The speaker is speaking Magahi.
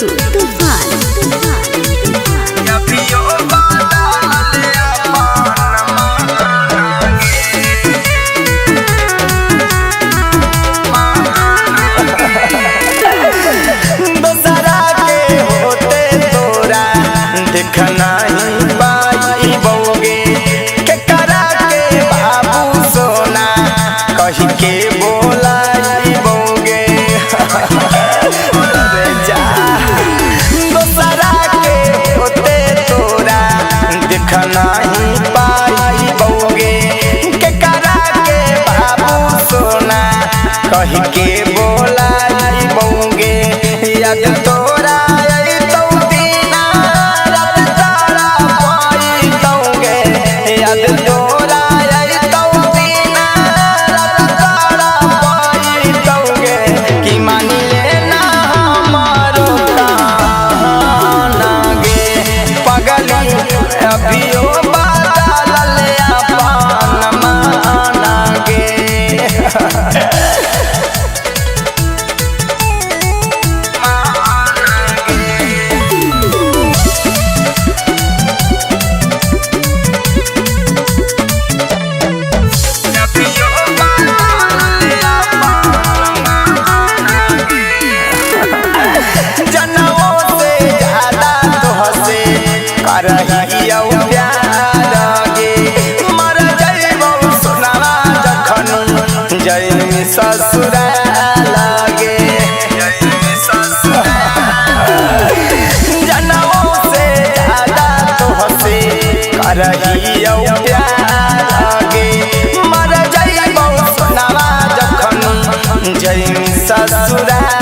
टिंकू तूफान अभियो बदलल अपन मान गे। दोसरा के होते तोरा देखना ही पाई बौगे के करा के बाबू सोना कही के बोलाई बौगे। अरे जा दोसरा के होते तोरा देखना ही पाई बौगे के करा के बाबू सोना कही के बोलाई बौगे। याद तोरा अइतौ दीना रात तारा पाइतौगे। याद तोरा अइतौ दीना रात तारा पाइतौगे। कि मानी लेना हमारो कहना गे पगली अभियो बदलल अपन मान गे। जनवो से ज्यादा तोहसे करहियौ प्यार गे। मर जइबौ सोनावा जखन जइमी ससुराल गे। जनवो से ज्यादा तोहसे करहियौ प्यार गे। मर जइबौ सोनावा जखन जइमी ससुराल